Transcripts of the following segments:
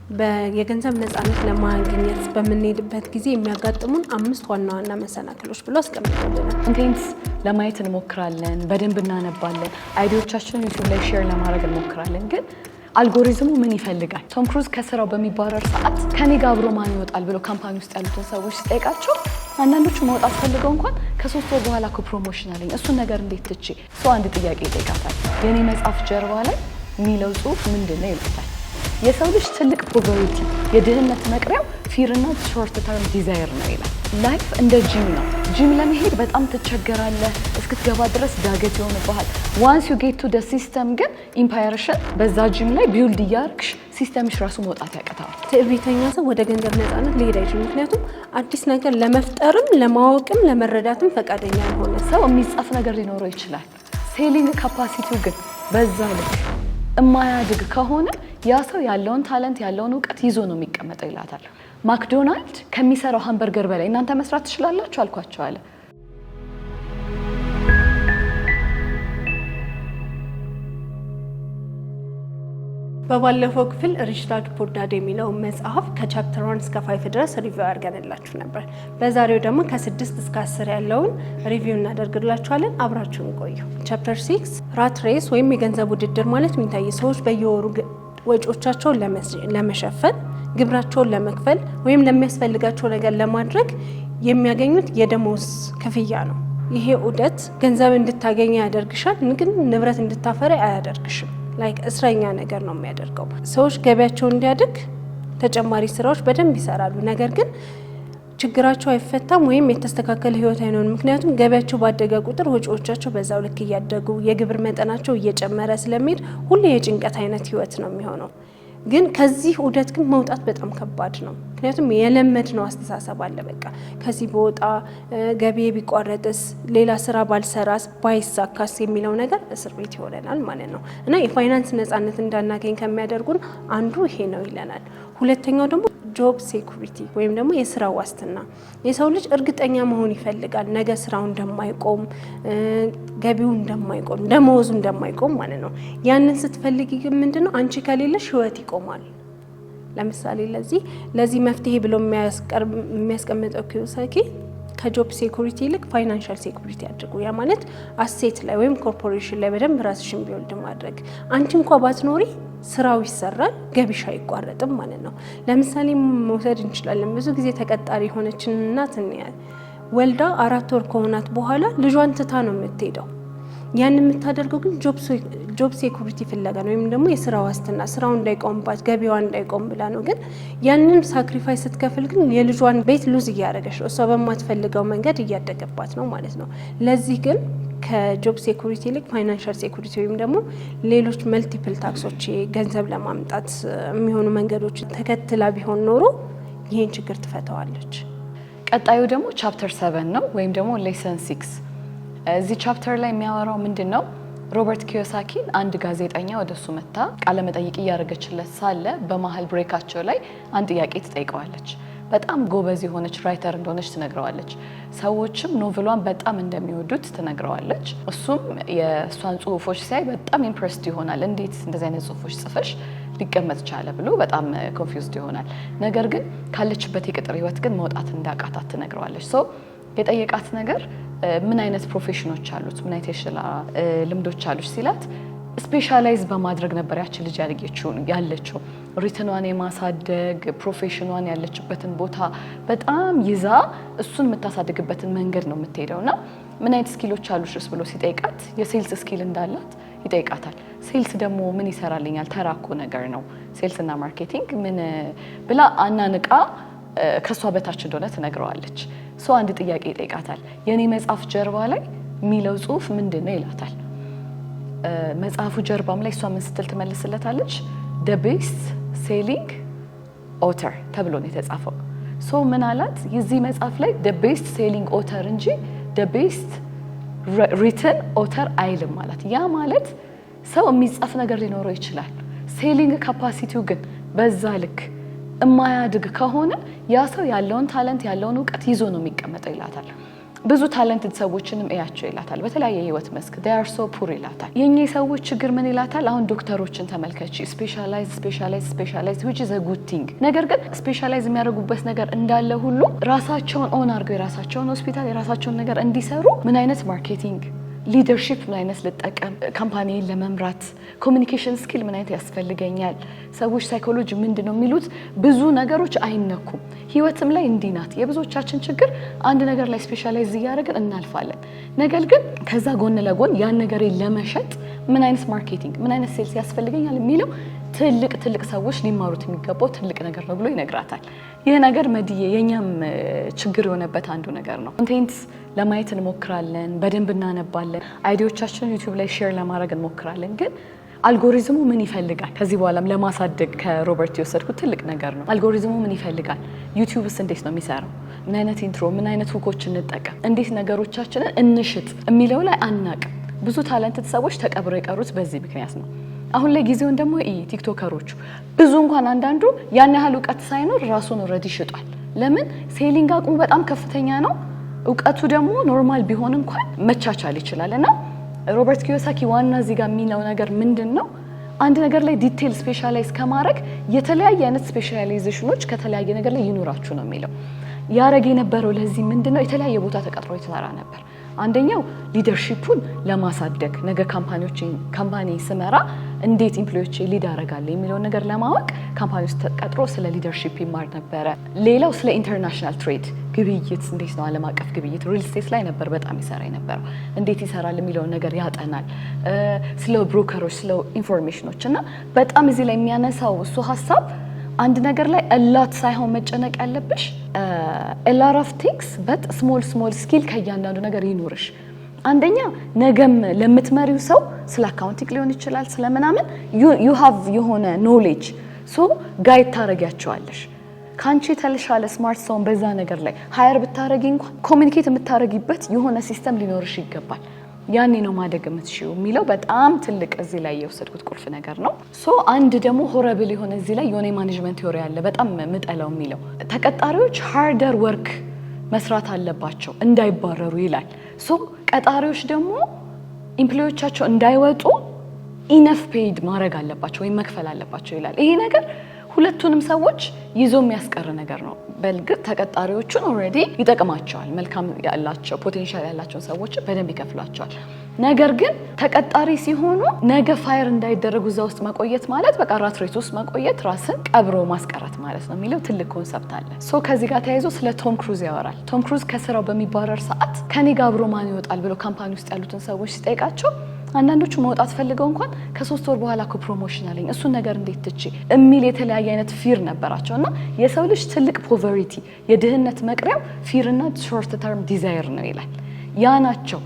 የገንዘብ ነፃነት ለማግኘት በምንሄድበት ጊዜ የሚያጋጥሙን አምስት ዋና ዋና መሰናክሎች ብሎ አስቀምጦልናል። Content ለማየት እንሞክራለን፣ በደንብ እናነባለን፣ idea ዎቻችንን ዩቲዩብ ላይ share ለማድረግ እንሞክራለን። ግን አልጎሪዝሙ ምን ይፈልጋል? ቶም ክሩዝ ከስራው በሚባረር ሰዓት ከኔ ጋር አብሮ ማን ይወጣል ብሎ company ውስጥ ያሉትን ሰዎች ሲጠይቃቸው አንዳንዶቹ መውጣት ፈልገው እንኳን ከ3 ወር በኋላ እኮ promotion አለኝ፣ እሱን ነገር እንዴት ትቼ? ሰው አንድ ጥያቄ ይጠይቃታል። የኔ መጽሐፍ ጀርባ ላይ የሚለው ጽሁፍ ምንድን ነው ይላታል። የሰው ልጅ ትልቅ poverty የድህነት መቅሪያው fear ና short term desire ነው ይላል። Life እንደ ጂም ነው። ጂም ለመሄድ በጣም ትቸገራለህ። እስክትገባ ድረስ ዳገት ይሆንብሃል። Once you get to the system ግን empire ሽን በዛ ጂም ላይ build እያርግሽ system ሽ ራሱ መውጣት ያቅተዋል። ትዕቢተኛ ሰው ወደ ገንዘብ ነፃነት ሊሄድ አይችልም። ምክንያቱም አዲስ ነገር ለመፍጠርም ለማወቅም ለመረዳትም ፈቃደኛ ያልሆነ ሰው የሚጻፍ ነገር ሊኖረው ይችላል። Selling capacity ው ግን በዛ ልክ እማያድግ ከሆነ ያ ሰው ያለውን talent ያለውን እውቀት ይዞ ነው የሚቀመጠው ይላታል። ማክዶናልድ ከሚሰራው ሃምበርገር በላይ እናንተ መስራት ትችላላችሁ አልኳቸው አለ። በባለፈው ክፍል Rich Dad Poor Dad የሚለውን መጽሐፍ ከ chapter 1 እስከ 5 ድረስ review አድርገንላችሁ ነበር። በዛሬው ደግሞ ከ6 እስከ 10 ያለውን review እናደርግላችኋለን። አብራችሁን ቆዩ። Chapter 6 rat race ወይም የገንዘብ ውድድር ማለት የሚታይ ሰዎች በየወሩ ወጪዎቻቸውን ለመሸፈን፣ ግብራቸውን ለመክፈል ወይም ለሚያስፈልጋቸው ነገር ለማድረግ የሚያገኙት የደሞዝ ክፍያ ነው። ይሄ ዑደት ገንዘብ እንድታገኝ ያደርግሻል፣ ግን ንብረት እንድታፈሪ አያደርግሽም። Like እስረኛ ነገር ነው የሚያደርገው። ሰዎች ገቢያቸው እንዲያድግ ተጨማሪ ስራዎች በደንብ ይሰራሉ። ነገር ግን ችግራቸው አይፈታም ወይም የተስተካከለ ህይወት አይኖርም። ምክንያቱም ገቢያቸው ባደገ ቁጥር ወጪዎቻቸው በዛው ልክ እያደጉ የግብር መጠናቸው እየጨመረ ስለሚሄድ ሁሌ የጭንቀት አይነት ህይወት ነው የሚሆነው። ግን ከዚህ ዑደት ግን መውጣት በጣም ከባድ ነው። ምክንያቱም የለመድነው አስተሳሰብ አለ። በቃ ከዚህ በወጣ ገቢዬ ቢቋረጥስ፣ ሌላ ስራ ባልሰራስ፣ ባይሳካስ የሚለው ነገር እስር ቤት ይሆነናል ማለት ነው። እና የፋይናንስ ነፃነት እንዳናገኝ ከሚያደርጉን አንዱ ይሄ ነው ይለናል። ሁለተኛው ደግሞ job security ወይም ደግሞ የስራ ዋስትና። የሰው ልጅ እርግጠኛ መሆን ይፈልጋል፣ ነገ ስራው እንደማይቆም፣ ገቢው እንደማይቆም፣ ደመወዙ እንደማይቆም ማለት ነው። ያንን ስትፈልጊ ግን ምንድነው አንቺ ከሌለሽ ህይወት ይቆማል። ለምሳሌ ለዚህ መፍትሄ ብሎ የሚያስቀምጠው ኪዮሳኪ ከ job security ይልቅ financial security አድርጉ። ያ ማለት asset ላይ ወይም ኮርፖሬሽን ላይ በደንብ ራስሽን build ማድረግ። አንቺ እንኳ ባትኖሪ ስራው ይሰራል፣ ገቢሽ አይቋረጥም ማለት ነው። ለምሳሌ መውሰድ እንችላለን። ብዙ ጊዜ ተቀጣሪ የሆነችን እናት እንያል። ወልዳ 4 ወር ከሆናት በኋላ ልጇን ትታ ነው የምትሄደው። ያን የምታደርገው ግን job security ፍለጋ ነው፣ ወይም ደግሞ የስራ ዋስትና ስራው እንዳይቆምባት ገቢዋ እንዳይቆም ብላ ነው። ግን ያንን sacrifice ስትከፍል ግን የልጇን ቤት lose እያደረገች ነው። እሷ በማትፈልገው መንገድ እያደገባት ነው ማለት ነው። ለዚህ ግን ከ job security ይልቅ financial security ወይም ደግሞ ሌሎች multiple ታክሶች ገንዘብ ለማምጣት የሚሆኑ መንገዶች ተከትላ ቢሆን ኖሮ ይህን ችግር ትፈተዋለች። ቀጣዩ ደግሞ chapter 7 ነው ወይም ደግሞ lesson 6። እዚህ chapter ላይ የሚያወራው ምንድን ነው? ሮበርት ኪዮሳኪን አንድ ጋዜጠኛ ወደ እሱ መጥታ ቃለ መጠይቅ እያደረገችለት ሳለ በመሀል break ኣቸው ላይ አንድ ጥያቄ ትጠይቀዋለች። በጣም ጎበዝ የሆነች writer እንደሆነች ትነግረዋለች። ሰዎችም novel ኧን በጣም እንደሚወዱት ትነግረዋለች። እሱም የእሷን ጽሁፎች ሲያይ በጣም impressed ይሆናል። እንዴት እንደዚህ አይነት ጽሁፎች ጽፈሽ ሊቀመጥ ቻለ ብሎ በጣም confused ይሆናል። ነገር ግን ካለችበት የቅጥር ህይወት ግን መውጣት እንዳቃታት ትነግረዋለች። So የጠየቃት ነገር ምን አይነት profession ኖች አሉት፣ ምን አይነት የስራ ልምዶች አሉሽ ሲላት specialize በማድረግ ነበር ያችን ልጅ ያደገችው ያለችው written ኗን የማሳደግ profession ኗን ያለችበትን ቦታ በጣም ይዛ እሱን የምታሳድግበትን መንገድ ነው የምትሄደው። እና ምን አይነት skill ኦች አሉሽ ብሎ ሲጠይቃት የ sales skill እንዳላት ይጠይቃታል። Sales ደግሞ ምን ይሰራልኛል? ተራ እኮ ነገር ነው sales እና marketing ምን ብላ አናንቃ ከእሷ በታች እንደሆነ ትነግረዋለች። So አንድ ጥያቄ ይጠይቃታል። የኔ መጽሐፍ ጀርባ ላይ የሚለው ጽሁፍ ምንድን ነው ይላታል። መጽሐፉ ጀርባም ላይ እሷ ምን ስትል ትመልስለታለች? "The best selling author" ተብሎ ነው የተጻፈው። So ምን አላት? የዚህ መጽሐፍ ላይ the best selling author እንጂ the best written author አይልም ማለት። ያ ማለት ሰው የሚጻፍ ነገር ሊኖረው ይችላል። Selling capacity ው ግን በዛ ልክ እማያድግ ከሆነ ያ ሰው ያለውን talent ያለውን እውቀት ይዞ ነው የሚቀመጠው ይላታል። ብዙ talented ሰዎችንም እያቸው ይላታል። በተለያየ የህይወት መስክ they are so poor ይላታል። የኛ የሰዎች ችግር ምን ይላታል? አሁን ዶክተሮችን ተመልከቺ፣ specialize, specialize, specialize, which is a good thing። ነገር ግን specialize የሚያደርጉበት ነገር እንዳለ ሁሉ ራሳቸውን own አድርገው የራሳቸውን ሆስፒታል፣ የራሳቸውን ነገር እንዲሰሩ ምን አይነት marketing፣ leadership ምን አይነት ልጠቀም፣ company ን ለመምራት communication skill ምን አይነት ያስፈልገኛል፣ ሰዎች psychology ምንድን ነው የሚሉት ብዙ ነገሮች አይነኩም። ህይወትም ላይ እንዲህ ናት። የብዙዎቻችን ችግር አንድ ነገር ላይ specialize እያደረግን እናልፋለን። ነገር ግን ከዛ ጎን ለጎን ያን ነገር ለመሸጥ ምን አይነት marketing፣ ምን አይነት sales ያስፈልገኛል የሚለው ትልቅ ትልቅ ሰዎች ሊማሩት የሚገባው ትልቅ ነገር ነው ብሎ ይነግራታል። ይህ ነገር መድዬ የእኛም ችግር የሆነበት አንዱ ነገር ነው። Content ለማየት እንሞክራለን፣ በደንብ እናነባለን፣ idea ዎቻችንን YouTube ላይ share ለማድረግ እንሞክራለን። ግን አልጎሪዝሙ ምን ይፈልጋል? ከዚህ በኋላም ለማሳደግ ከሮበርት የወሰድኩት ትልቅ ነገር ነው። አልጎሪዝሙ ምን ይፈልጋል? YouTubeስ እንዴት ነው የሚሰራው? ምን አይነት intro፣ ምን አይነት hook ኦች እንጠቀም፣ እንዴት ነገሮቻችንን እንሽጥ የሚለው ላይ አናቅም። ብዙ talented ሰዎች ተቀብረው የቀሩት በዚህ ምክንያት ነው። አሁን ላይ ጊዜውን ደግሞ TikToker ኦቹ ብዙ እንኳን አንዳንዱ ያን ያህል እውቀት ሳይኖር ራሱን already ሽጧል። ለምን? Selling አቅሙ በጣም ከፍተኛ ነው። እውቀቱ ደግሞ normal ቢሆን እንኳን መቻቻል ይችላል። እና ሮበርት ኪዮሳኪ ዋና እዚህ ጋር የሚለው ነገር ምንድን ነው? አንድ ነገር ላይ detail specialize ከማድረግ የተለያየ አይነት specialization ኖች ከተለያየ ነገር ላይ ይኑራችሁ ነው የሚለው። ያረግ የነበረው ለዚህ ምንድን ነው? የተለያየ ቦታ ተቀጥሮ የተሰራ ነበር። አንደኛው leadership ኡን ለማሳደግ፣ ነገ company ስመራ እንዴት employee ዎች lead አደርጋለሁ የሚለውን ነገር ለማወቅ company ውስጥ ተቀጥሮ ስለ leadership ይማር ነበረ። ሌላው ስለ international trade፣ ግብይት እንዴት ነው፣ ዓለም አቀፍ ግብይት፣ real estate ላይ ነበር በጣም ይሰራ የነበረው። እንዴት ይሰራል የሚለውን ነገር ያጠናል። ስለ broker ኦች፣ ስለ information ኖች እና በጣም እዚህ ላይ የሚያነሳው እሱ ሀሳብ አንድ ነገር ላይ a lot ሳይሆን መጨነቅ ያለብሽ a lot of things but small small skill ከእያንዳንዱ ነገር ይኑርሽ። አንደኛ ነገም ለምትመሪው ሰው ስለ accounting ሊሆን ይችላል፣ ስለምናምን you have የሆነ knowledge, so guide ታረጊያቸዋለሽ። ከአንቺ የተሻለ smart ሰውን በዛ ነገር ላይ hire ብታረጊ እንኳን communicate የምታረጊበት የሆነ system ሊኖርሽ ይገባል። ያኔ ነው ማደግ የምትችይው የሚለው በጣም ትልቅ እዚህ ላይ የወሰድኩት ቁልፍ ነገር ነው። So አንድ ደግሞ horrible የሆነ እዚህ ላይ የሆነ የ management theory አለ በጣም ምጠላው፣ የሚለው ተቀጣሪዎች harder work መስራት አለባቸው እንዳይባረሩ ይላል። So ቀጣሪዎች ደግሞ employee ዎቻቸው እንዳይወጡ enough paid ማድረግ አለባቸው ወይም መክፈል አለባቸው ይላል። ይሄ ነገር ሁለቱንም ሰዎች ይዞ የሚያስቀር ነገር ነው። በእርግጥ ተቀጣሪዎቹን already ይጠቅማቸዋል። መልካም ያላቸው፣ potential ያላቸውን ሰዎች በደንብ ይከፍሏቸዋል። ነገር ግን ተቀጣሪ ሲሆኑ ነገ fire እንዳይደረጉ እዛ ውስጥ መቆየት ማለት በቃ rat race ውስጥ መቆየት፣ ራስን ቀብሮ ማስቀረት ማለት ነው የሚለው ትልቅ concept አለ። So ከዚህ ጋር ተያይዞ ስለ ቶም ክሩዝ ያወራል። ቶም ክሩዝ ከስራው በሚባረር ሰዓት ከኔ ጋር አብሮ ማን ይወጣል ብሎ company ውስጥ ያሉትን ሰዎች ሲጠይቃቸው አንዳንዶቹ መውጣት ፈልገው እንኳን ከ3 ወር በኋላ እኮ promotion አለኝ፣ እሱን ነገር እንዴት ትቼ የሚል የተለያየ አይነት fear ነበራቸው። እና የሰው ልጅ ትልቅ poverty፣ የድህነት መቅሪያው fear ና short term desire ነው ይላል። ያ ናቸው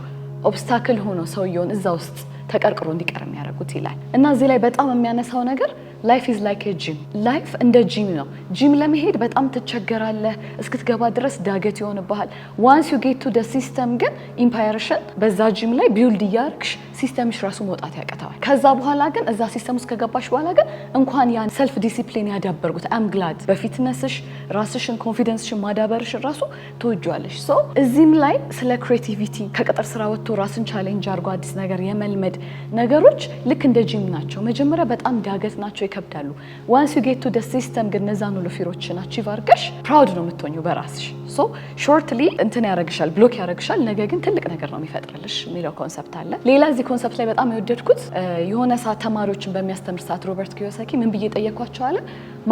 obstacle ሆኖ ሰውየውን እዛ ውስጥ ተቀርቅሮ እንዲቀር የሚያደርጉት ይላል። እና እዚህ ላይ በጣም የሚያነሳው ነገር life is like gym፣ life እንደ ጂም ነው። ጂም ለመሄድ በጣም ትቸገራለህ፣ እስክትገባ ድረስ ዳገት ይሆንብሃል። Once you get to the system ግን empire ሽን በዛ ጂም ላይ build እያደረግሽ system ሽ ራሱ መውጣት ያቅተዋል። ከዛ በኋላ ግን እዛ system ውስጥ ከገባሽ በኋላ ግን እንኳን ያን self discipline ያዳበርኩት፣ I'm glad፣ በ fitness ሽ ራስሽን confidence ሽን ማዳበርሽን ራሱ ትወጂዋለሽ። So እዚህም ላይ ስለ creativity፣ ከቅጥር ስራ ወጥቶ ራስን challenge አድርጎ አዲስ ነገር የመልመድ ነገሮች ልክ እንደ ጂም ናቸው። መጀመሪያ በጣም ዳገት ናቸው፣ ይከብዳሉ። Once you get to the system ግን እነዛን ሁሉ fear ኦችን achieve አድርገሽ proud ነው የምትሆኚው በራስሽ። So shortly እንትን ያደርግሻል፣ block ያደርግሻል። ነገ ግን ትልቅ ነገር ነው የሚፈጥርልሽ የሚለው concept አለ። ሌላ እዚህ concept ላይ በጣም የወደድኩት የሆነ ሰዓት ተማሪዎችን በሚያስተምር ሰዓት ሮበርት ኪዮሳኪ ምን ብዬ ጠየኳቸው አለ።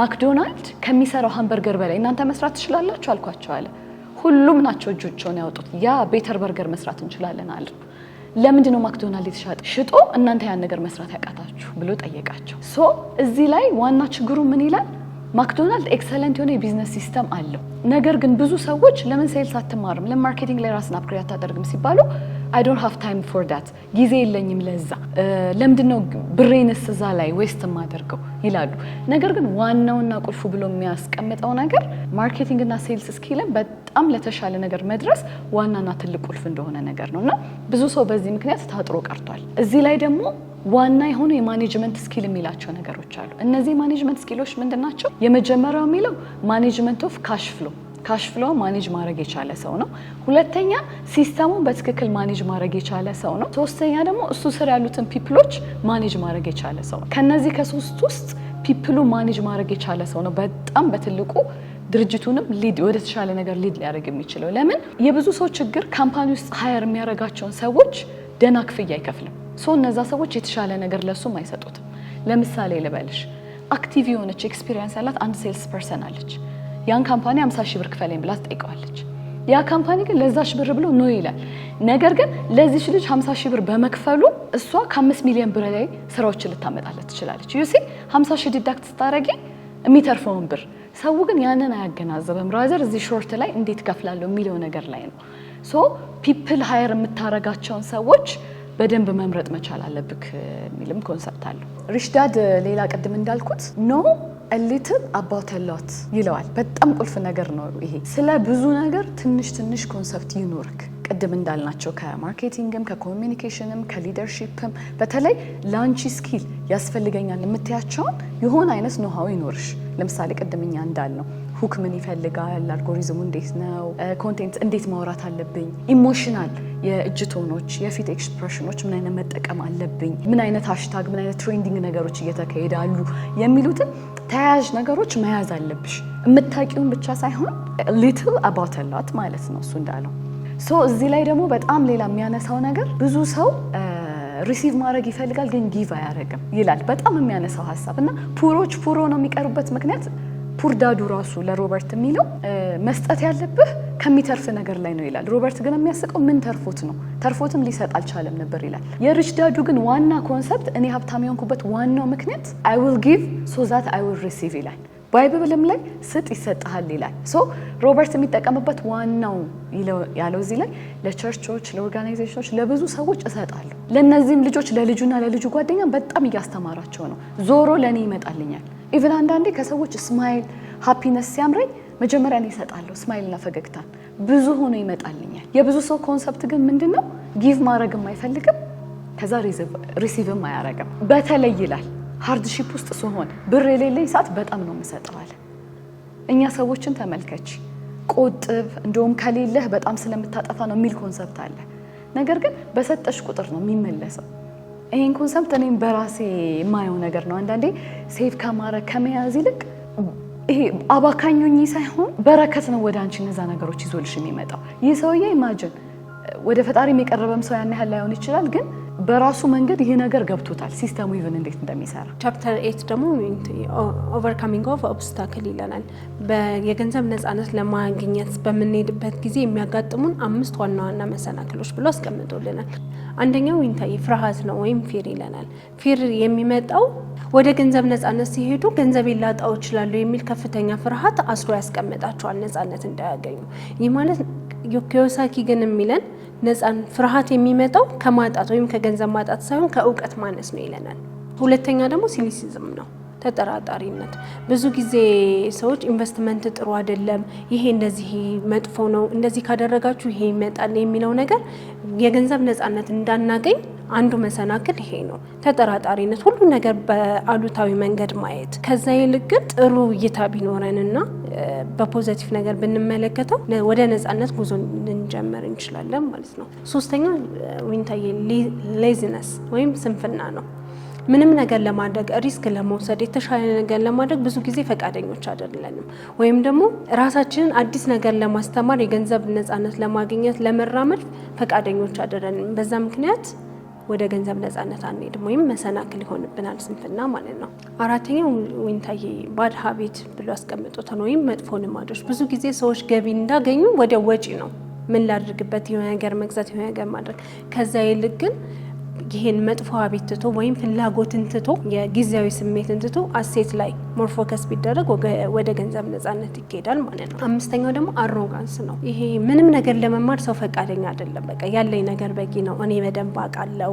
ማክዶናልድ ከሚሰራው ሃምበርገር በላይ እናንተ መስራት ትችላላችሁ አልኳቸው አለ። ሁሉም ናቸው እጆቸውን ያወጡት። Yeah, better burger መስራት እንችላለን አሉ። ለምንድን ነው ማክዶናልድ የተሻጠ ሽጦ እናንተ ያን ነገር መስራት ያቃታችሁ ብሎ ጠየቃቸው። So እዚህ ላይ ዋና ችግሩ ምን ይላል? ማክዶናልድ excellent የሆነ የ business system አለው። ነገር ግን ብዙ ሰዎች ለምን sales አትማርም፣ ለምን marketing ላይ ራስን upgrade አታደርግም ሲባሉ I don't have time for that፣ ጊዜ የለኝም ለዛ፣ ለምንድን ነው ብሬንስ እዛ ላይ waste የማደርገው ይላሉ። ነገር ግን ዋናውና ቁልፉ ብሎ የሚያስቀምጠው ነገር marketing እና sales skill ን በጣም ለተሻለ ነገር መድረስ ዋናና ትልቅ ቁልፍ እንደሆነ ነገር ነው እና ብዙ ሰው በዚህ ምክንያት ታጥሮ ቀርቷል። እዚህ ላይ ደግሞ ዋና የሆኑ የ management skill የሚላቸው ነገሮች አሉ። እነዚህ የ management skill ኦች ምንድን ናቸው? የመጀመሪያው የሚለው management of cash flow። Cash flow manage ማድረግ የቻለ ሰው ነው። ሁለተኛ system ኡን በትክክል manage ማድረግ የቻለ ሰው ነው። ሶስተኛ ደግሞ እሱ ስር ያሉትን people ኦች manage ማድረግ የቻለ ሰው ነው። ከነዚህ ከሶስት ውስጥ people ኡ manage ማድረግ የቻለ ሰው ነው በጣም በትልቁ ድርጅቱንም lead ወደ ተሻለ ነገር lead ሊያደርግ የሚችለው። ለምን? የብዙ ሰው ችግር company ውስጥ hire የሚያደርጋቸውን ሰዎች ደህና ክፍያ አይከፍልም። So እነዛ ሰዎች የተሻለ ነገር ለሱም አይሰጡትም። ለምሳሌ ልበልሽ፣ active የሆነች experience ያላት አንድ sales person አለች። ያን company 50 ሺህ ብር ክፈለኝ ብላ ትጠይቀዋለች። ያ company ግን ለዛሽ ብር ብሎ no ይላል። ነገር ግን ለዚች ልጅ 50 ሺህ ብር በመክፈሉ እሷ ከ5 ሚሊዮን ብር ላይ ስራዎችን ልታመጣለት ትችላለች። You see፣ 50 ሺህ deduct ስታረጊ የሚተርፈውን ብር ሰው ግን ያንን አያገናዘብም። Rather እዚህ short ላይ እንዴት ከፍላለሁ የሚለው ነገር ላይ ነው። So people hire የምታረጋቸውን ሰዎች በደንብ መምረጥ መቻል አለብክ የሚልም concept አለው። Rich Dad ሌላ ቅድም እንዳልኩት know little about a lot ይለዋል። በጣም ቁልፍ ነገር ነው ይሄ። ስለ ብዙ ነገር ትንሽ ትንሽ concept ይኑርክ። ቅድም እንዳልናቸው ከማርኬቲንግም፣ ከኮሚኒኬሽንም፣ ከሊደርሺፕም በተለይ ለአንቺ skill ያስፈልገኛል የምትያቸውን የሆነ አይነት know-how ይኖርሽ። ለምሳሌ ቅድም እኛ እንዳልነው hook ምን ይፈልጋል፣ አልጎሪዝሙ እንዴት ነው፣ content እንዴት ማውራት አለብኝ፣ emotional የእጅ tone ኦች፣ የፊት expression ኦች ምን አይነት መጠቀም አለብኝ፣ ምን አይነት hashtag፣ ምን አይነት trending ነገሮች እየተካሄዳሉ የሚሉትን ተያያዥ ነገሮች መያዝ አለብሽ። የምታውቂውን ብቻ ሳይሆን little about a lot ማለት ነው እሱ እንዳለው። So እዚህ ላይ ደግሞ በጣም ሌላ የሚያነሳው ነገር ብዙ ሰው receive ማድረግ ይፈልጋል ግን give አያደርግም ይላል። በጣም የሚያነሳው ሀሳብ እና poor ኦች poor ሆነው የሚቀሩበት ምክንያት poor dad ኡ ራሱ ለሮበርት የሚለው መስጠት ያለብህ ከሚተርፍ ነገር ላይ ነው ይላል። ሮበርት ግን የሚያስቀው ምን ተርፎት ነው? ተርፎትም ሊሰጥ አልቻለም ነበር ይላል። የ rich dad ኡ ግን ዋና concept እኔ ሀብታም የሆንኩበት ዋናው ምክንያት I will give so that I will receive ይላል። Bible ም ላይ ስጥ ይሰጥሃል ይላል። So ሮበርት የሚጠቀምበት ዋናው ያለው እዚህ ላይ ለቸርቾች፣ ለኦርጋናይዜሽኖች፣ ለብዙ ሰዎች እሰጣለሁ። ለእነዚህም ልጆች ለልጁና ለልጁ ጓደኛ በጣም እያስተማራቸው ነው። ዞሮ ለእኔ ይመጣልኛል። Even አንዳንዴ ከሰዎች smile happiness ሲያምረኝ መጀመሪያ እኔ እሰጣለሁ። Smile ና ፈገግታን ብዙ ሆኖ ይመጣልኛል። የብዙ ሰው concept ግን ምንድን ነው? Give ማድረግም አይፈልግም፣ ከዛ receive ም አያረግም። በተለይ ይላል hardship ውስጥ ስሆን ብር የሌለኝ ሰዓት በጣም ነው የምሰጠው አለ። እኛ ሰዎችን ተመልከች፣ ቆጥብ፣ እንደውም ከሌለህ በጣም ስለምታጠፋ ነው የሚል concept አለ። ነገር ግን በሰጠሽ ቁጥር ነው የሚመለሰው። ይሄን concept እኔም በራሴ የማየው ነገር ነው። አንዳንዴ save ከማድረግ ከመያዝ ይልቅ ይሄ አባካኞኝ ሳይሆን በረከት ነው ወደ አንቺ እነዛ ነገሮች ይዞልሽ የሚመጣው። ይህ ሰውዬ imagine ወደ ፈጣሪ የቀረበም ሰው ያን ያህል ላይሆን ይችላል፣ ግን በራሱ መንገድ ይሄ ነገር ገብቶታል፣ system ኡ even እንዴት እንደሚሰራ። Chapter 8 ደግሞ overcoming of obstacle ይለናል። የገንዘብ ነጻነት ለማግኘት በምንሄድበት ጊዜ የሚያጋጥሙን አምስት ዋና ዋና መሰናክሎች ብሎ አስቀምጦልናል። አንደኛው ዊንታዬ ፍርሃት ነው ወይም fear ይለናል። Fear የሚመጣው ወደ ገንዘብ ነጻነት ሲሄዱ ገንዘቤን ላጣው እችላለሁ የሚል ከፍተኛ ፍርሃት አስሮ ያስቀምጣቸዋል ነጻነት እንዳያገኙ። ይህ ማለት ኪዮሳኪ ግን የሚለን ነጻን ፍርሃት የሚመጣው ከማጣት ወይም ከገንዘብ ማጣት ሳይሆን ከእውቀት ማነስ ነው ይለናል። ሁለተኛ ደግሞ cynicism ነው፣ ተጠራጣሪነት። ብዙ ጊዜ ሰዎች ኢንቨስትመንት ጥሩ አይደለም፣ ይሄ እንደዚህ መጥፎ ነው፣ እንደዚህ ካደረጋችሁ ይሄ ይመጣል የሚለው ነገር የገንዘብ ነጻነት እንዳናገኝ አንዱ መሰናክል ይሄ ነው። ተጠራጣሪነት፣ ሁሉ ነገር በአሉታዊ መንገድ ማየት። ከዛ ይልቅ ግን ጥሩ እይታ ቢኖረንና በ positive ነገር ብንመለከተው ወደ ነጻነት ጉዞ ልንጀምር እንችላለን ማለት ነው። ሶስተኛው ዊንታዬ laziness ወይም ስንፍና ነው። ምንም ነገር ለማድረግ፣ risk ለመውሰድ፣ የተሻለ ነገር ለማድረግ ብዙ ጊዜ ፈቃደኞች አይደለንም። ወይም ደግሞ ራሳችንን አዲስ ነገር ለማስተማር፣ የገንዘብ ነጻነት ለማግኘት ለመራመድ ፈቃደኞች አይደለንም። በዛ ምክንያት ወደ ገንዘብ ነጻነት አንሄድም ወይም መሰናክል ይሆንብናል ስንፍና ማለት ነው። አራተኛው ዊንታዬ bad habit ብሎ ያስቀምጡታል ወይም መጥፎ ልማዶች። ብዙ ጊዜ ሰዎች ገቢ እንዳገኙ ወደ ወጪ ነው፣ ምን ላድርግበት፣ የሆነ ነገር መግዛት፣ የሆነ ነገር ማድረግ። ከዛ ይልቅ ግን ይሄን መጥፎ habit ትቶ ወይም ፍላጎትን ትቶ የጊዜያዊ ስሜትን ትቶ asset ላይ more focus ቢደረግ ወደ ገንዘብ ነጻነት ይኬዳል ማለት ነው። አምስተኛው ደግሞ arrogance ነው። ይሄ ምንም ነገር ለመማር ሰው ፈቃደኛ አይደለም። በቃ ያለኝ ነገር በቂ ነው፣ እኔ በደንብ አውቃለሁ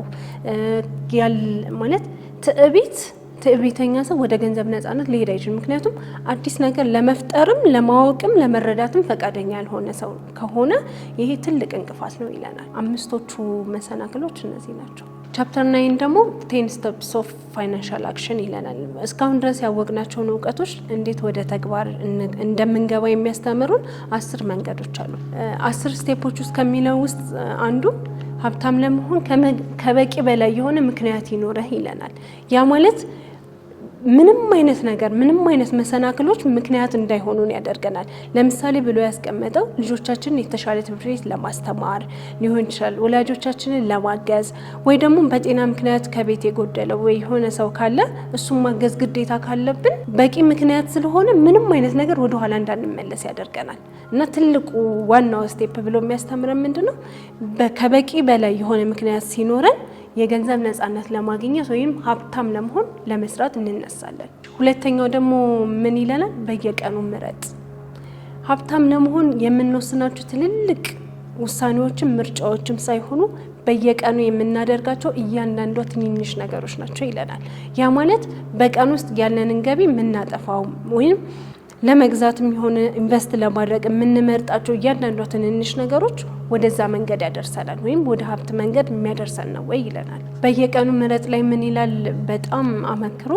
ማለት ትዕቢት። ትዕቢተኛ ሰው ወደ ገንዘብ ነጻነት ሊሄድ አይችልም። ምክንያቱም አዲስ ነገር ለመፍጠርም ለማወቅም ለመረዳትም ፈቃደኛ ያልሆነ ሰው ከሆነ ይሄ ትልቅ እንቅፋት ነው ይለናል። አምስቶቹ መሰናክሎች እነዚህ ናቸው። Chapter 9 ደግሞ 10 steps of financial action ይለናል። እስካሁን ድረስ ያወቅናቸውን እውቀቶች እንዴት ወደ ተግባር እንደምንገባ የሚያስተምሩን 10 መንገዶች አሉ። 10 step ኦች ውስጥ ከሚለው ውስጥ አንዱ ሀብታም ለመሆን ከበቂ በላይ የሆነ ምክንያት ይኖረህ ይለናል። ያ ማለት ምንም አይነት ነገር፣ ምንም አይነት መሰናክሎች ምክንያት እንዳይሆኑን ያደርገናል። ለምሳሌ ብሎ ያስቀመጠው ልጆቻችንን የተሻለ ትምህርት ቤት ለማስተማር ሊሆን ይችላል፣ ወላጆቻችንን ለማገዝ፣ ወይ ደግሞ በጤና ምክንያት ከቤት የጎደለው ወይ የሆነ ሰው ካለ እሱን ማገዝ ግዴታ ካለብን በቂ ምክንያት ስለሆነ ምንም አይነት ነገር ወደኋላ እንዳንመለስ ያደርገናል። እና ትልቁ ዋናው step ብሎ የሚያስተምረን ምንድነው? ከበቂ በላይ የሆነ ምክንያት ሲኖረን የገንዘብ ነፃነት ለማግኘት ወይም ሀብታም ለመሆን ለመስራት እንነሳለን። ሁለተኛው ደግሞ ምን ይለናል? በየቀኑ ምረጥ። ሀብታም ለመሆን የምንወስናቸው ትልልቅ ውሳኔዎችም ምርጫዎችም ሳይሆኑ በየቀኑ የምናደርጋቸው እያንዳንዷ ትንንሽ ነገሮች ናቸው ይለናል። ያ ማለት በቀን ውስጥ ያለንን ገቢ የምናጠፋው ወይም ለመግዛትም የሆነ invest ለማድረግ የምንመርጣቸው እያንዳንዷ ትንንሽ ነገሮች ወደዛ መንገድ ያደርሰናል ወይም ወደ ሀብት መንገድ የሚያደርሰን ነው ወይ ይለናል። በየቀኑ ምረጥ ላይ ምን ይላል? በጣም አመክሮ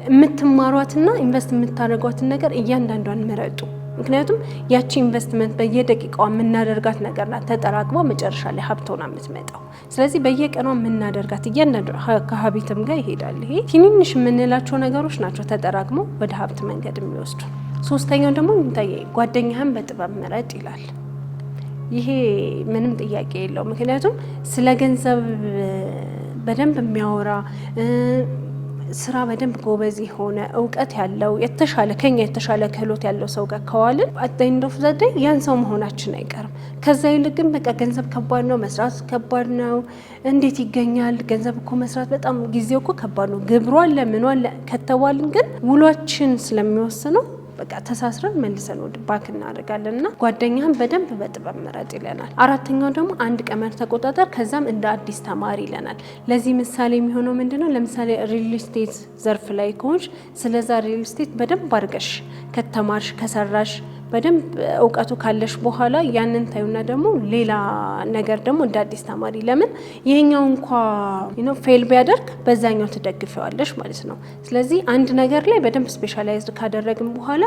የምትማሯትና invest የምታደርጓትን ነገር እያንዳንዷን ምረጡ። ምክንያቱም ያቺ ኢንቨስትመንት በየደቂቃዋ የምናደርጋት ነገር ናት ተጠራቅማ መጨረሻ ላይ ሀብት ሆና የምትመጣው። ስለዚህ በየቀኗ የምናደርጋት እያንዳንዱ ከ habit ም ጋር ይሄዳል። ይሄ ትንንሽ የምንላቸው ነገሮች ናቸው ተጠራቅመው ወደ ሀብት መንገድ የሚወስዱ። ሶስተኛው ደግሞ ጓደኛህን በጥበብ ምረጥ ይላል። ይሄ ምንም ጥያቄ የለውም። ምክንያቱም ስለ ገንዘብ በደንብ የሚያወራ፣ ስራ በደንብ ጎበዝ የሆነ፣ እውቀት ያለው፣ የተሻለ ከኛ የተሻለ ክህሎት ያለው ሰው ጋር ከዋልን at the end of the day ያን ሰው መሆናችን አይቀርም። ከዛ ይልቅ ግን በቃ ገንዘብ ከባድ ነው፣ መስራት ከባድ ነው፣ እንዴት ይገኛል ገንዘብ እኮ፣ መስራት በጣም ጊዜው እኮ ከባድ ነው፣ ግብሩ አለ፣ ምኑ አለ ከተባልን ግን ውሏችን ስለሚወስነው በቃ ተሳስረን መልሰን ወደ back እናደርጋለን። እና ጓደኛህን በደንብ በጥበብ ምረጥ ይለናል። አራተኛው ደግሞ አንድ ቀመር ተቆጣጠር፣ ከዛም እንደ አዲስ ተማሪ ይለናል። ለዚህ ምሳሌ የሚሆነው ምንድነው? ለምሳሌ real estate ዘርፍ ላይ ከሆንሽ ስለዛ real estate በደንብ አድርገሽ ከተማርሽ፣ ከሰራሽ፣ በደንብ እውቀቱ ካለሽ በኋላ ያንን ታዩና ደግሞ ሌላ ነገር ደግሞ እንደ አዲስ ተማሪ፣ ለምን ይሄኛው እንኳ fail ቢያደርግ በዛኛው ትደግፈዋለሽ ማለት ነው። ስለዚህ አንድ ነገር ላይ በደንብ specialized ካደረግን በኋላ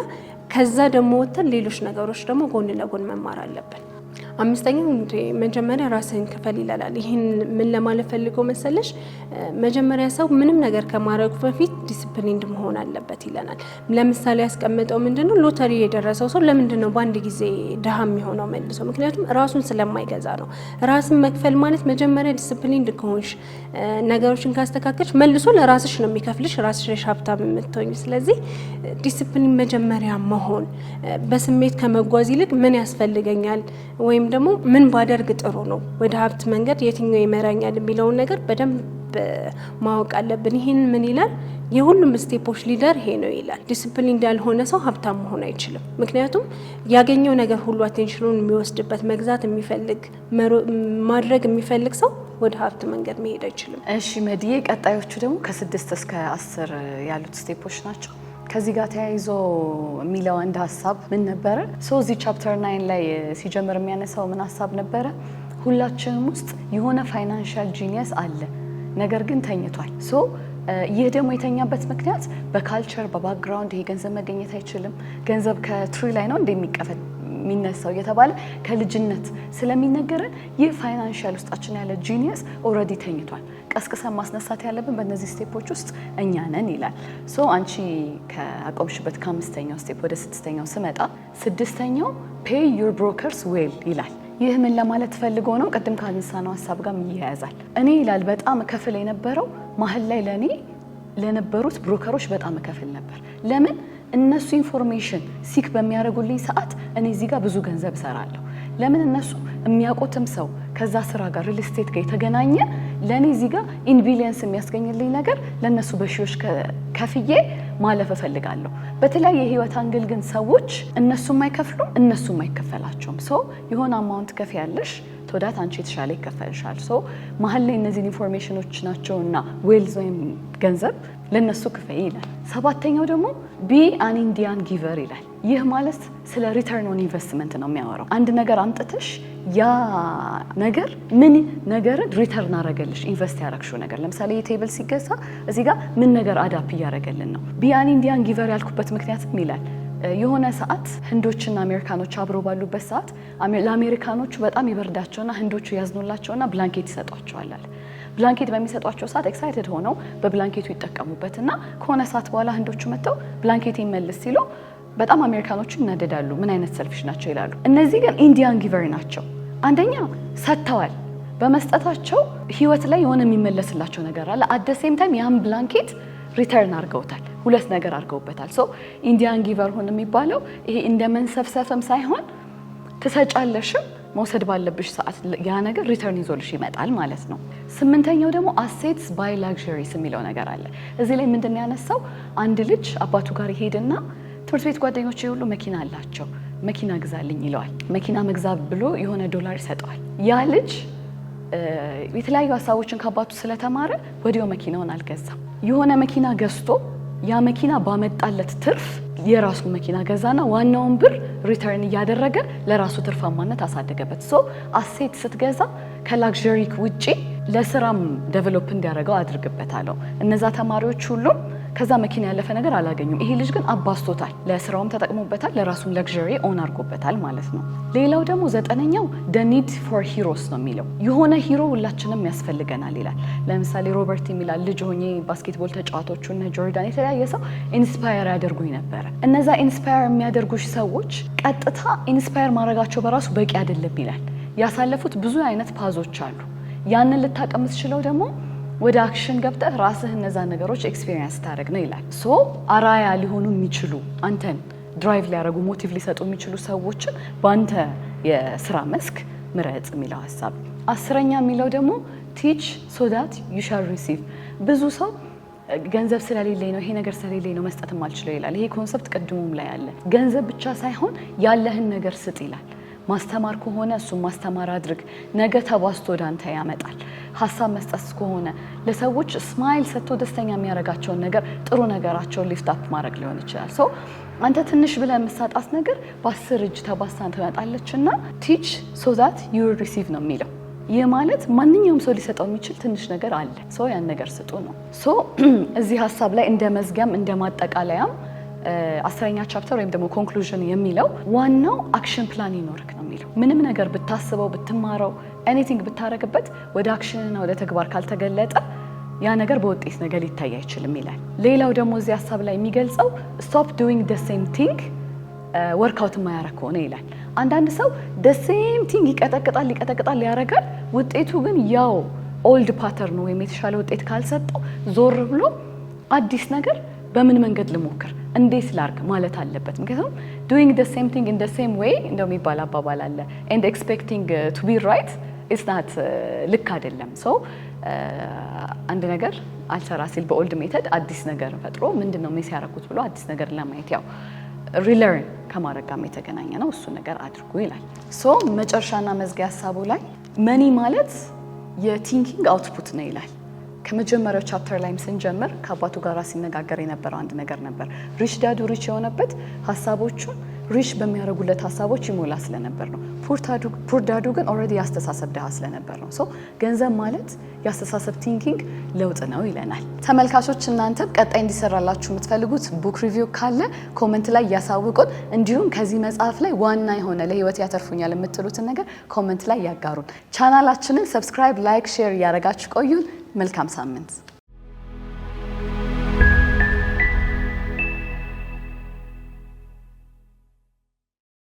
ከዛ ደግሞ ወጥተን ሌሎች ነገሮች ደግሞ ጎን ለጎን መማር አለብን። አምስተኛው መጀመሪያ ራስህን ክፈል ይላል። ይህን ምን ለማለት ፈልገው መሰለሽ? መጀመሪያ ሰው ምንም ነገር ከማድረጉ በፊት disciplined መሆን አለበት ይለናል። ለምሳሌ ያስቀመጠው ምንድነው? ሎተሪ የደረሰው ሰው ለምንድን ነው በአንድ ጊዜ ድሃ የሚሆነው መልሶ? ምክንያቱም ራሱን ስለማይገዛ ነው። ራስን መክፈል ማለት መጀመሪያ disciplined ከሆንሽ፣ ነገሮችን ካስተካከልሽ መልሶ ለራስሽ ነው የሚከፍልሽ፣ ራስሽ ሀብታም የምትሆኝ። ስለዚህ ዲስፕሊን መጀመሪያ መሆን፣ በስሜት ከመጓዝ ይልቅ ምን ያስፈልገኛል ወይም ደግሞ ምን ባደርግ ጥሩ ነው፣ ወደ ሀብት መንገድ የትኛው ይመራኛል የሚለውን ነገር በደንብ ማወቅ አለብን። ይህን ምን ይላል? የሁሉም step ኦች leader ይሄ ነው ይላል። ዲስፕሊን እንዳልሆነ ሰው ሀብታም መሆን አይችልም። ምክንያቱም ያገኘው ነገር ሁሉ attention ኑን የሚወስድበት፣ መግዛት የሚፈልግ፣ ማድረግ የሚፈልግ ሰው ወደ ሀብት መንገድ መሄድ አይችልም። እሺ መዲዬ፣ ቀጣዮቹ ደግሞ ከ6 እስከ 10 ያሉት step ኦች ናቸው። ከዚህ ጋር ተያይዞ የሚለው አንድ ሀሳብ ምን ነበረ? So እዚህ chapter 9 ላይ ሲጀምር የሚያነሳው ምን ሀሳብ ነበረ? ሁላችንም ውስጥ የሆነ financial genius አለ፣ ነገር ግን ተኝቷል። So ይህ ደግሞ የተኛበት ምክንያት በ culture፣ በ background ይሄ ገንዘብ መገኘት አይችልም፣ ገንዘብ ከ tree ላይ ነው እንደሚቀፈት የሚነሳው እየተባለ ከልጅነት ስለሚነገረን ይህ financial ውስጣችን ያለ genius already ተኝቷል። ቀስቅሰን ማስነሳት ያለብን በእነዚህ step ኦች ውስጥ እኛ ነን ይላል። So አንቺ ከአቆምሽበት ከአምስተኛው step ወደ ስድስተኛው ስመጣ ስድስተኛው pay your brokers well ይላል። ይህ ምን ለማለት ፈልጎ ነው? ቅድም ካነሳነው ሀሳብ ጋር ይያያዛል። እኔ ይላል በጣም እከፍል የነበረው መሀል ላይ ለእኔ ለነበሩት broker ኦች በጣም እከፍል ነበር። ለምን? እነሱ information seek በሚያደርጉልኝ ሰዓት እኔ እዚህ ጋር ብዙ ገንዘብ እሰራለሁ። ለምን? እነሱ የሚያውቁትም ሰው ከዛ ስራ ጋር real estate ጋር የተገናኘ ለእኔ እዚህ ጋር in billions የሚያስገኝልኝ ነገር ለእነሱ በሺዎች ከፍዬ ማለፍ እፈልጋለሁ። በተለያየ የህይወት angle ግን ሰዎች እነሱም አይከፍሉም፣ እነሱም አይከፈላቸውም። So የሆነ amount ከፍያለሽ ተወዳት አንቺ የተሻለ ይከፈልሻል። So መሀል ላይ እነዚህን information ኖች ናቸውና wealth ወይም ገንዘብ ለነሱ ክፈይ ይላል። ሰባተኛው ደግሞ be an Indian giver ይላል። ይህ ማለት ስለ return on investment ነው የሚያወራው። አንድ ነገር አምጥተሽ ያ ነገር ነገር ምን ነገርን return አረገልሽ invest ያረግሽው ነገር። ለምሳሌ የ table ሲገዛ እዚህ ጋር ምን ነገር add up እያረገልን ነው። Be an Indian giver ያልኩበት ምክንያትም ይላል፣ የሆነ ሰዓት ህንዶችና አሜሪካኖች አብረው ባሉበት ሰዓት ለአሜሪካኖቹ በጣም ይበርዳቸውና ህንዶቹ ያዝኑላቸውና blanket ይሰጧቸዋል አለ። Blanket በሚሰጧቸው ሰዓት excited ሆነው በ blanket ኡ ይጠቀሙበትና ከሆነ ሰዓት በኋላ ህንዶቹ መጥተው blanket ይመልስ ሲሉ በጣም አሜሪካኖቹ ይናደዳሉ። ምን አይነት selfish ናቸው ይላሉ። እነዚህ ግን Indian giver ናቸው። አንደኛ ሰጥተዋል። በመስጠታቸው ህይወት ላይ የሆነ የሚመለስላቸው ነገር አለ። At the same time ያን blanket return አድርገውታል። ሁለት ነገር አድርገውበታል። So Indian giver ሁን የሚባለው ይሄ እንደ መንሰፍሰፍም ሳይሆን ትሰጫለሽም፣ መውሰድ ባለብሽ ሰዓት ያ ነገር return ይዞልሽ ይመጣል ማለት ነው። ስምንተኛው ደግሞ assets buy luxuries የሚለው ነገር አለ። እዚህ ላይ ምንድን ነው ያነሳው? አንድ ልጅ አባቱ ጋር ይሄድና ትምህርት ቤት ጓደኞቼ ሁሉ መኪና አላቸው፣ መኪና ግዛልኝ ይለዋል። መኪና መግዛት ብሎ የሆነ ዶላር ይሰጠዋል። ያ ልጅ የተለያዩ ሀሳቦችን ከአባቱ ስለተማረ ወዲያው መኪናውን አልገዛም። የሆነ መኪና ገዝቶ ያ መኪና ባመጣለት ትርፍ የራሱ መኪና ገዛና ዋናውን ብር return እያደረገ ለራሱ ትርፋማነት አሳደገበት። So asset ስትገዛ ከ luxury ውጪ ለስራም develop እንዲያደርገው አድርግበታለሁ። እነዛ ተማሪዎች ሁሉም ከዛ መኪና ያለፈ ነገር አላገኙም። ይሄ ልጅ ግን አባዝቶታል፣ ለስራውም ተጠቅሞበታል፣ ለራሱም luxury own አድርጎበታል ማለት ነው። ሌላው ደግሞ ዘጠነኛው the need for heroes ነው የሚለው። የሆነ hero ሁላችንም ያስፈልገናል ይላል። ለምሳሌ ሮበርት የሚላል ልጅ ሆኜ basketball ተጫዋቶቹ እነ ጆርዳን የተለያየ ሰው inspire ያደርጉኝ ነበረ። እነዛ inspire የሚያደርጉሽ ሰዎች ቀጥታ inspire ማድረጋቸው በራሱ በቂ አይደለም ይላል። ያሳለፉት ብዙ አይነት path ኦች አሉ። ያንን ልታውቅ የምትችለው ደግሞ ወደ action ገብተህ ራስህ እነዛን ነገሮች experience ታደርግ ነው ይላል። So አራያ ሊሆኑ የሚችሉ፣ አንተን drive ሊያደርጉ፣ motive ሊሰጡ የሚችሉ ሰዎችን በአንተ የስራ መስክ ምረጥ የሚለው ሀሳብ። 10ኛ የሚለው ደግሞ teach so that you shall receive። ብዙ ሰው ገንዘብ ስለሌለኝ ነው፣ ይሄ ነገር ስለሌለኝ ነው መስጠት የማልችለው ይላል። ይሄ concept ቅድሙም ላይ አለ። ገንዘብ ብቻ ሳይሆን ያለህን ነገር ስጥ ይላል። ማስተማር ከሆነ እሱም ማስተማር አድርግ። ነገ ተባዝቶ ወደ አንተ ያመጣል። ሀሳብ መስጠት ከሆነ ለሰዎች smile ሰጥቶ ደስተኛ የሚያደርጋቸውን ነገር፣ ጥሩ ነገራቸውን lift up ማድረግ ሊሆን ይችላል። So አንተ ትንሽ ብለህ የምትሰጣት ነገር በ10 እጅ ተባዝታ ትመጣለች እና teach so that you receive ነው የሚለው። ይህ ማለት ማንኛውም ሰው ሊሰጠው የሚችል ትንሽ ነገር አለ። So ያን ነገር ስጡ ነው። So እዚህ ሀሳብ ላይ እንደ መዝጊያም እንደ ማጠቃለያም 10ኛ chapter ወይም ደግሞ conclusion የሚለው ዋናው action plan ይኖርክ ነው የሚለው። ምንም ነገር ብታስበው፣ ብትማረው፣ anything ብታረግበት ወደ action ና ወደ ተግባር ካልተገለጠ ያ ነገር በውጤት ነገር ሊታይ አይችልም ይላል። ሌላው ደግሞ እዚህ ሀሳብ ላይ የሚገልጸው stop doing the same thing work out የማያረግ ከሆነ ይላል። አንዳንድ ሰው the same thing ይቀጠቅጣል፣ ይቀጠቅጣል፣ ያረጋል። ውጤቱ ግን ያው old pattern ወይም የተሻለ ውጤት ካልሰጠው ዞር ብሎ አዲስ ነገር በምን መንገድ ልሞክር፣ እንዴት ላርግ ማለት አለበት። ምክንያቱም doing the same thing in the same way እንደው የሚባል አባባል አለ and expecting to be right it's not፣ ልክ አይደለም። So አንድ ነገር አልሰራ ሲል በ old method አዲስ ነገር ፈጥሮ ምንድን ነው miss ያደረኩት ብሎ አዲስ ነገር ለማየት፣ ያው relearn ከማድረግ ጋርም የተገናኘ ነው። እሱ ነገር አድርጉ ይላል። So መጨረሻና መዝጊያ ሀሳቡ ላይ money ማለት የ thinking output ነው ይላል። ከመጀመሪያው chapter ላይም ስንጀምር ከአባቱ ጋር ሲነጋገር የነበረው አንድ ነገር ነበር። Rich dad ኡ rich የሆነበት ሀሳቦቹን rich በሚያደርጉለት ሀሳቦች ይሞላ ስለነበር ነው። Poor dad ኡ ግን already የአስተሳሰብ ድሃ ስለነበር ነው። So ገንዘብ ማለት የአስተሳሰብ thinking ለውጥ ነው ይለናል። ተመልካቾች፣ እናንተም ቀጣይ እንዲሰራላችሁ የምትፈልጉት book review ካለ comment ላይ ያሳውቁን። እንዲሁም ከዚህ መጽሐፍ ላይ ዋና የሆነ ለህይወት ያተርፉኛል የምትሉትን ነገር comment ላይ ያጋሩን። ቻናላችንን subscribe፣ like፣ share እያደረጋችሁ ቆዩን። መልካም ሳምንት።